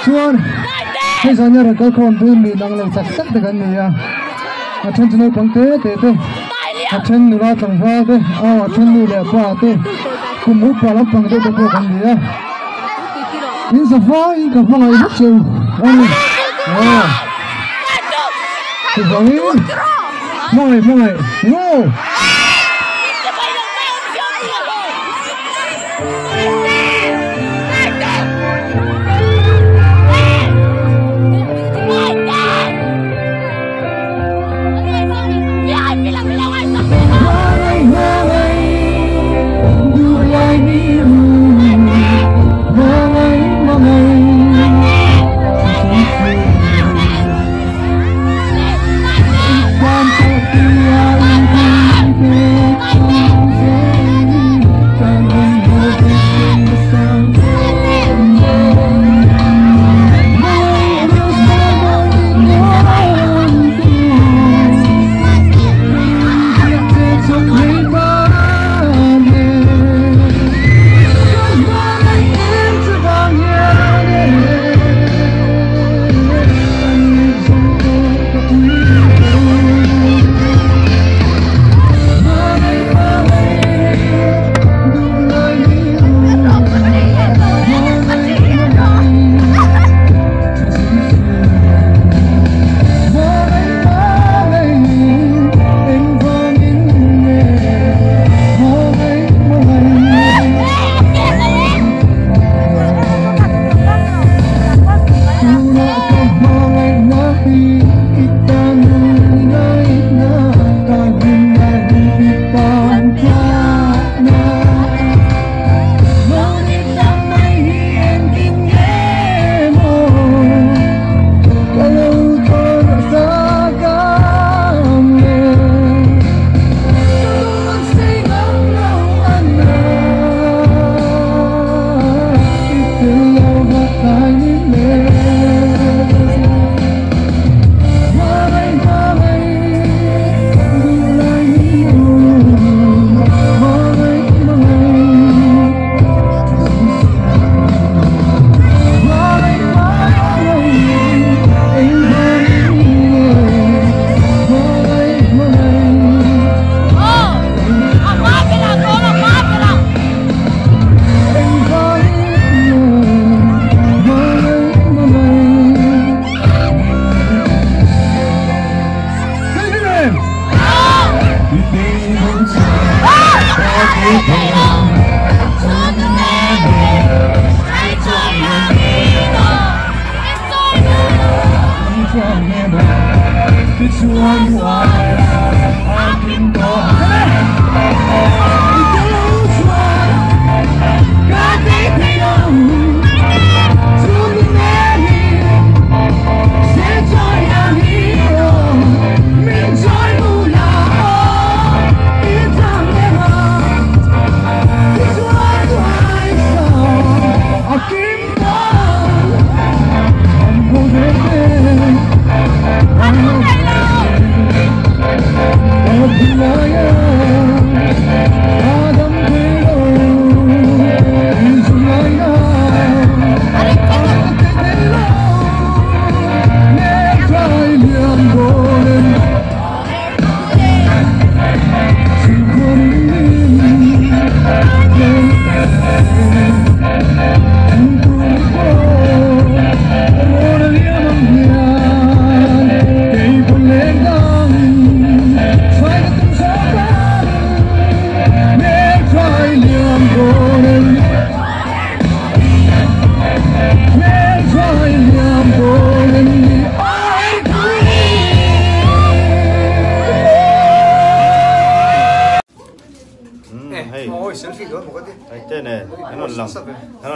Chuan hei zan hian rawn kal khawm te mi dang lo chak tak te kan ni a, a then chu naupang te te te, a then nula tlangval te, aw a then nu leh pa te, kum upa lampang deuh te pawh kan ni a, in zafaiin ka hmangaih vek che u a ni, aw chuvangin hmangaih hmangaih ngo.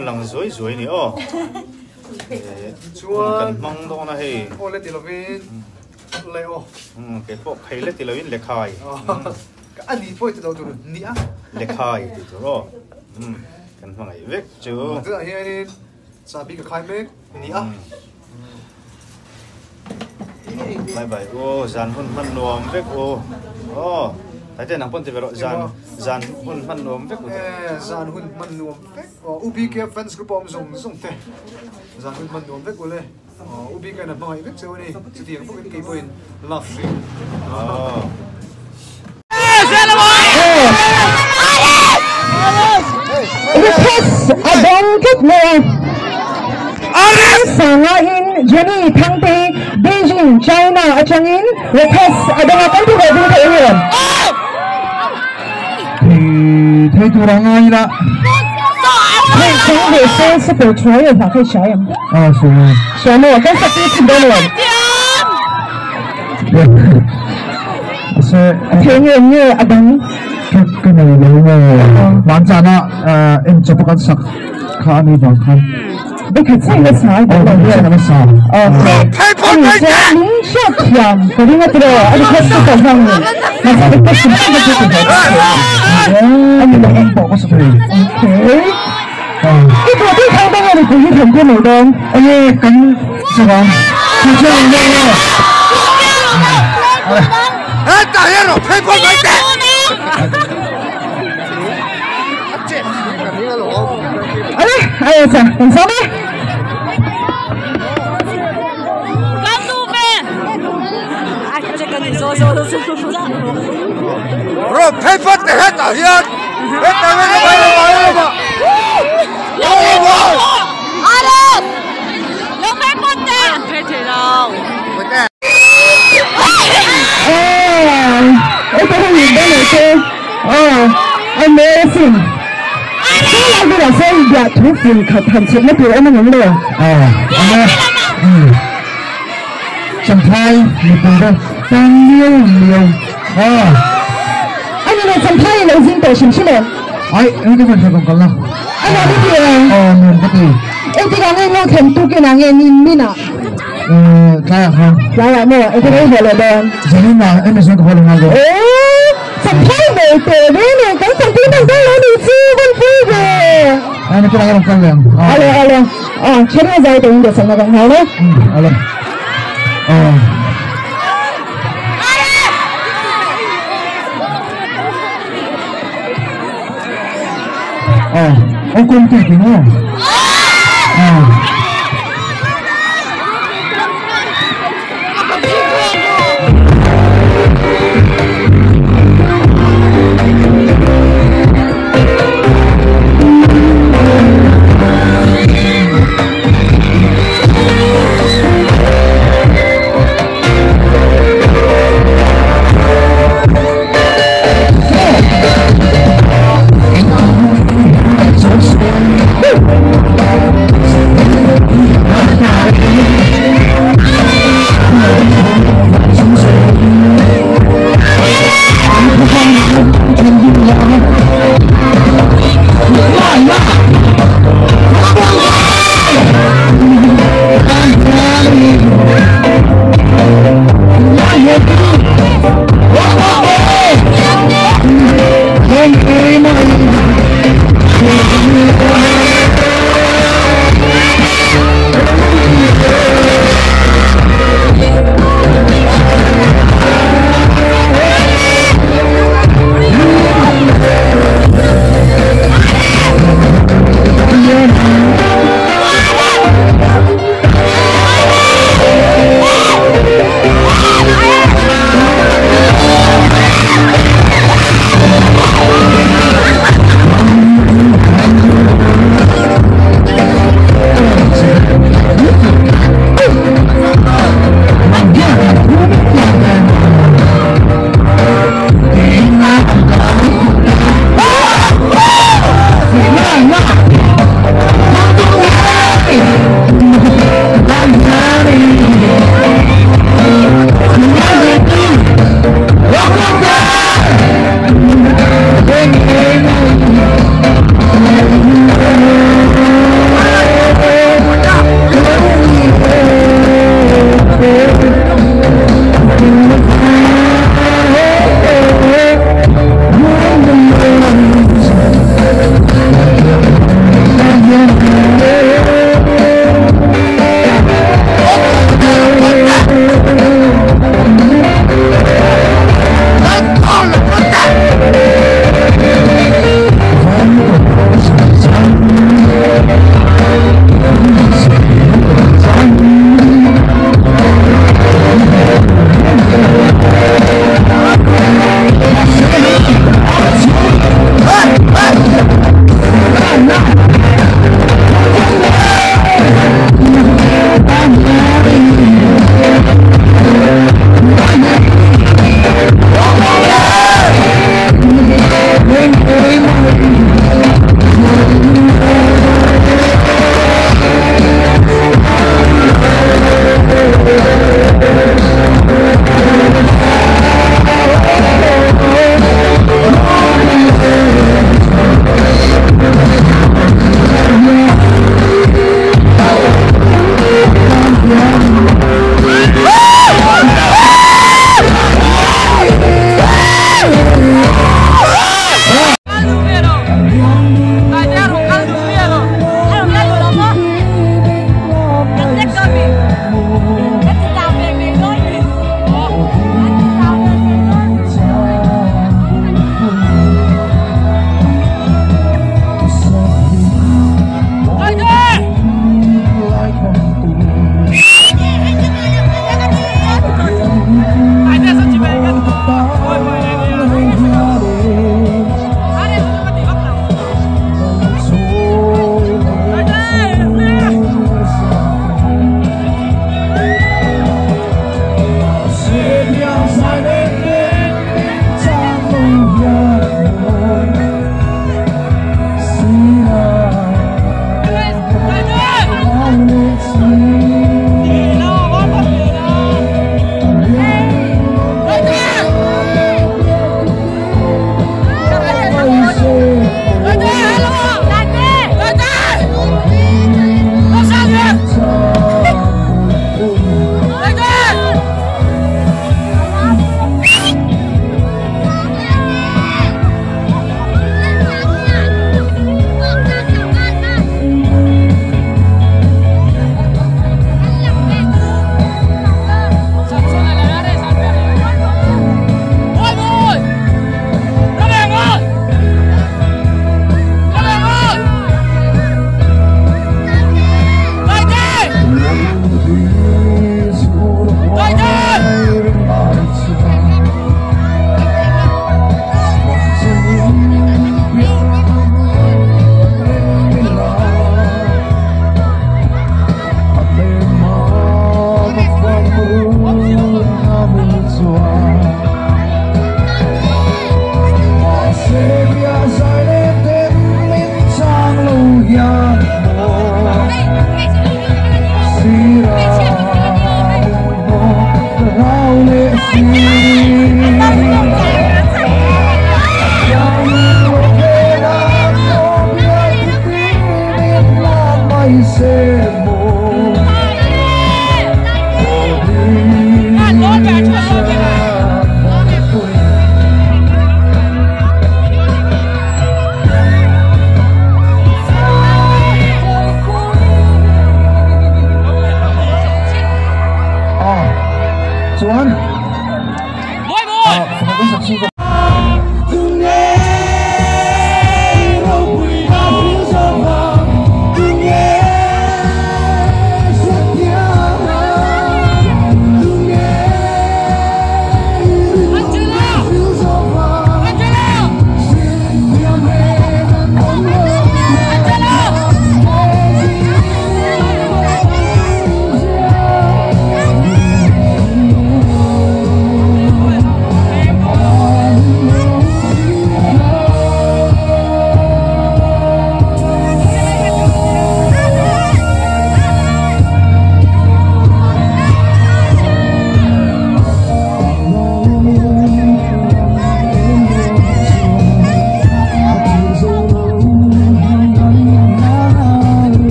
Lang zuai zuai ni aw chuan kan hmang dawn a hei aw le ti lovin le aw ke pawh khai le ti lovin le khai ani pawh ti lo tur ni a le khai ti tur aw kan hmangaih vek chu tunah hianin chabi ka khai mek ni a bye bye aw zan hun hman nuam vek aw aw tai te nang pawn ti ve rawh zan zan hun hman nuam vek zan hun hman nuam vek UBK fans group awm zawng zawng te zan hun hman nuam vek ule UBK na hmangaih vek cheu ani chutiang bawkin kei pawhin love hrim Request a dong tlat mai a. Sanga in Jenny Thangte Beijing China atangin request a dong a kan ti ve ding thei hian. Thei tur ang ngai la. Hei chang ve se super try a khai sai am. À su. Shamo kan sa ti thi don lo. Se Thei nge nge a dang. Cái này lấy man cha na em chụp cái sắc khá ni vang khan. Bây giờ sai là sai Ờ, đó sai là sai. Ờ, anh sẽ lính cho thiam cái đi ngắt rồi, anh có sự cầu vòng này, mà sao được cái sự cái sự cái Anh là em bỏ có sự gì. Ok. Cái đồ đi thang đang là cũng như thằng kia nổi đen. Anh ấy cắn sao không? Chưa chưa chưa. Hết cả hết rồi, thêm con mấy tệ. Ấy, ai à, làm sao đấy? Rồi thêm con để hết cả hết. Hết cả hết rồi, rồi rồi. Amazing. Cái là cái là xe dạ thú vị thật thành sự mất tiền em anh rồi. À, anh Chẳng thay, một từ đâu. Tăng nhiều nhiều. À. Anh này chẳng thay là gì tổ chức này. Ai, em cái phần còn còn là. Anh nói cái gì à? Ờ, mình cái gì? Em cái này nghe thèm tu cái này nghe nhìn mình à. Cái à không? Cái à, nè, em cái này gọi là đèn. Giờ này mà em sẽ có gọi là gì? Chẳng thay để để đấy này, cái chẳng thay này cái nó đi chi vẫn vui về. Anh cái này còn liền. Alo alo, à, cho nên giờ tôi được sang cái này đấy. Alo. Ờ. Ờ, ông công ty thì nó. Ờ.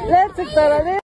Let's go.